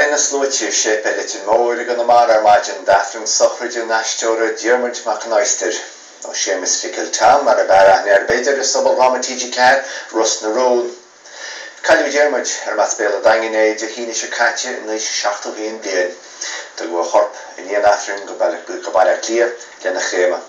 Dhein na sluaite i Séipéal Leitir Móir i gConamara ar maidin d'Aifreann sochraide an aisteora Diarmuid Mac an Adhastair, nó Séamus Mhicil Tom mar ab fhearr aithne air b'fhéidir i sobaldráma TG4, Ros na Rún. Cailleadh Diarmuid, arb as Béal an Daingin é, Dé hAoine seo caite in aois 71 bliain. Tugadh a chorp i ndiaidh an Aifrinn go Baile Átha Cliath lena chréamadh.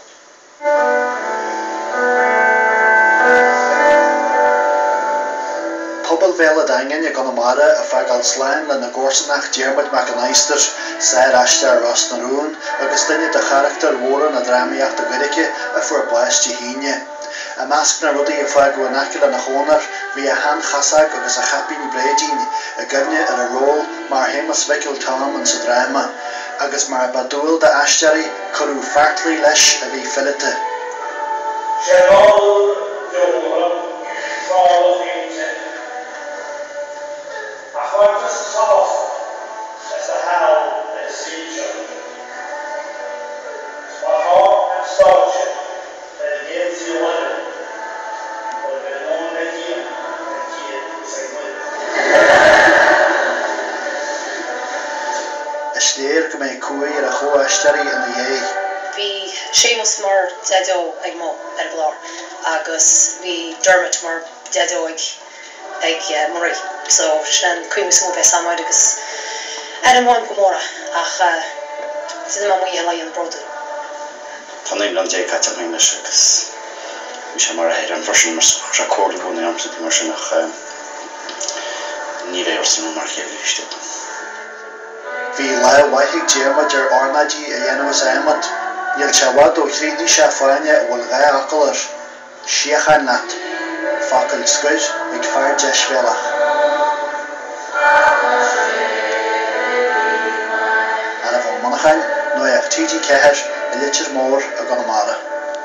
Pobal Bhéal a' Daingin i gConamara ag fágáil slán lena gcomharsanach Diarmuid Mac an Adhastair, sár-aisteoir Ros na Rún agus duine de charachtair mhóra na drámaíochta Gaeilge a fuair bás Dé hAoine. I measc na rudaí a fágadh in aice lena chónair bhí a sheanchasóg agus a chaipín bréidín i gcuimhne ar a ról mar Shéamus Mhicil Tom insa dráma agus mar a ba dual d'aisteoirí, Cuireadh feartlaoi leis a bhí fileata. Sé nádúr deora trálach inti. Ach bhain tusa sásamh as do sheal ar an saol seo. Is má tá ar an stáitse beidh na géilltí abhaile nuair a bheidh an uain ag Dia, ag Dia is ag Muire. Is léir go mbeidh cumhaidh ar a chomh-aisteoirí ina dhiaidh. Bhí Séamus mar Deaideo ag Mo ar an gclár agus bhí Dermot mar Deaideo ag ag Marie so sin an cuimhne is mó a bheas agam air agus airím uaim go mór é ach is duine maith é an bródúil. Tá 19 bliana caite agam leis agus bhí sé mar athair agam freisin mar chuir sé comhairle i gcónaí orm is rudaí mar sin ach ní bheidh Ros na Rún mar a chéile arís dóigh liom. Bhí lámh mhaith ag Diarmuid ar ornáidí a dhéanamh as adhmad. Níl sé i bhfad ó chríochnaigh sé fáinne a bhfuil 2 fhocal air, Síocháin leat! Focail scoir ag fear deisbhéalach. Aaron Ó Monacháin, Nuacht TG4, i Leitir Móir i gConamara.